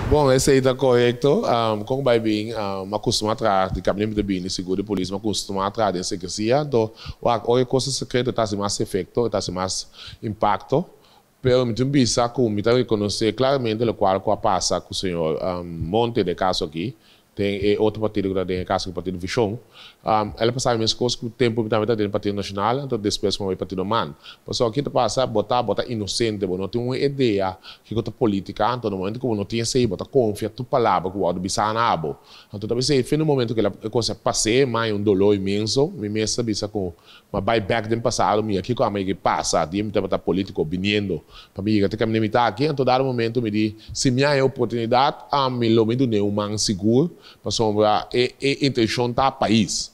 Bon, esei ta korekto. Kon bai bin, mi a kustumá traha di kaminda mi ta bini sigur di polis, mi a kustumá traha den sekresia. Anto, wak, ora e kos ta sekreto e ta hasi mas efekto, e ta hasi mas impakto. Pero mi tin bisa ku mi ta rekonosé klaramente lokual ku a pasa ku señor Monte den e kaso aki. Den e otro partido ku ta den e kaso ku Partido Vishon. El a pasa e mes kos ku tempu mi tambe ta den Partido Nashonal, anto despues ku mi a bai Partido Man. Pasobra ki ta pasa, bo ta bo ta inosente, bo no tin un idea kiko ta politika, anto na momento ku bo no tin esei bo ta konfia tur palabra ku wòrdu bisa na abo. Anto ta bisa e fin di momento ku e kos a pas'é, mai un doló inmenso, mi mes ta bisa ku Mi a bai bek den pasado, mira kiko a mi pasa dia mi tabata politico biniendo pa mi yega te caminda mi ta aki. Anto dado momento mi di, si mi haña oportunidad, ami lo mi dun'é un man sigur, pasobra e e intencion ta pais.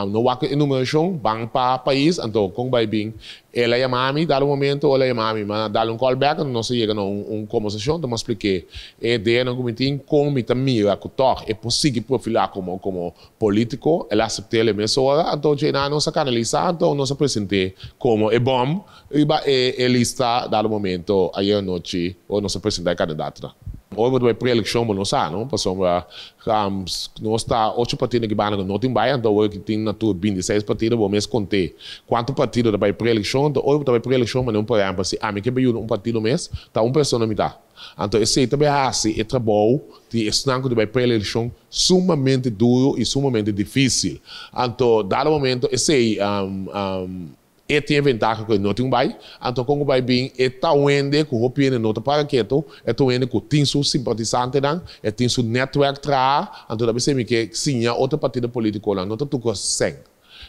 No wak e numeracion, ban pa pais, anto con bai bin. El a yama mi dado momento, el a yama mi, mi a dal un call back, anto nos a yega na un un conversacion, anto mi a splik'é e ideanan cu mi tin, con mi ta mira cu tog e por sigui profila como como Politico, el a acept'el e mes ora, anto djena nos a canalisa, anto nos a present'é como e bom riba e e lista dado momento ayer anochi ora nos a presenta e candidatonan. Ora bo ta bai pre-eleccion bo no sa no, pasobra nos ta ocho partido aki banda cu no tin bai, anto awor ki tin na tur 26 partido bo mes cont'é cuanto partido ta bai pre-eleccion, anto ora bo ta bai pre-eleccion mane un por ehempel si ami ke bai yuda un partido mes ta un persona mi ta. Anto esei ta bai hasi e trabou di esnan ku ta bai preelekshon sumamente duru i sumamente difísil. Anto dado momento esei e tin e ventaha ku e no tin un bai. Anto kon ku bai bin e ta un hende ku hopi hende no ta para ketu, e ta un hende ku tin su simpatisantenan, e tin su netwerk traha. Anto ta bisei mi ke siña otro partido politikonan no ta tur kos sèn.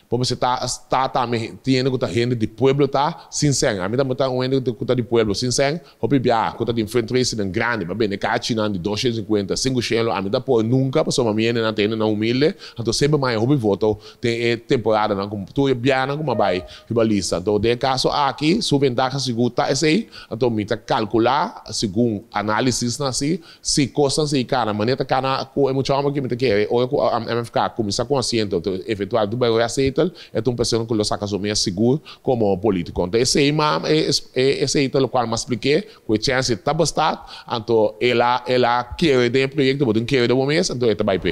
Bo mester ta ta tambe tin hende ku ta hende di pueblo ta sin sèn. Ami tambe ta un hende ku ta di pueblo sin sèn. Hopi biaha ku ta tin fundraisingnan grandi pa bende kachinan di 250, 500 ami ta por nunka pasobra mi hendenan ta hendenan humilde. Anto semper mi haña hopi voto den e temporadanan ku tur e biahanan ku mi a bai riba lista. Anto den e kaso aki su ventaha sigur ta esei. Anto mi ta kalkulá segun análisisnan asi Si kosnan sigui kana manera ta kana ku e mucha hòmber ki mi ta kere, ora ku MFK kuminsá ku asiento, enton eventual tur bai roya zetel, e ta un persona ku lo saka su mes sigur komo polítiko. Enton esei ma esei ta lokual mi a splik'é ku e chènse ta bestat, anto el a el a kere den e proyekto, bo tin kere den bo mes, anto e ta bai p'e.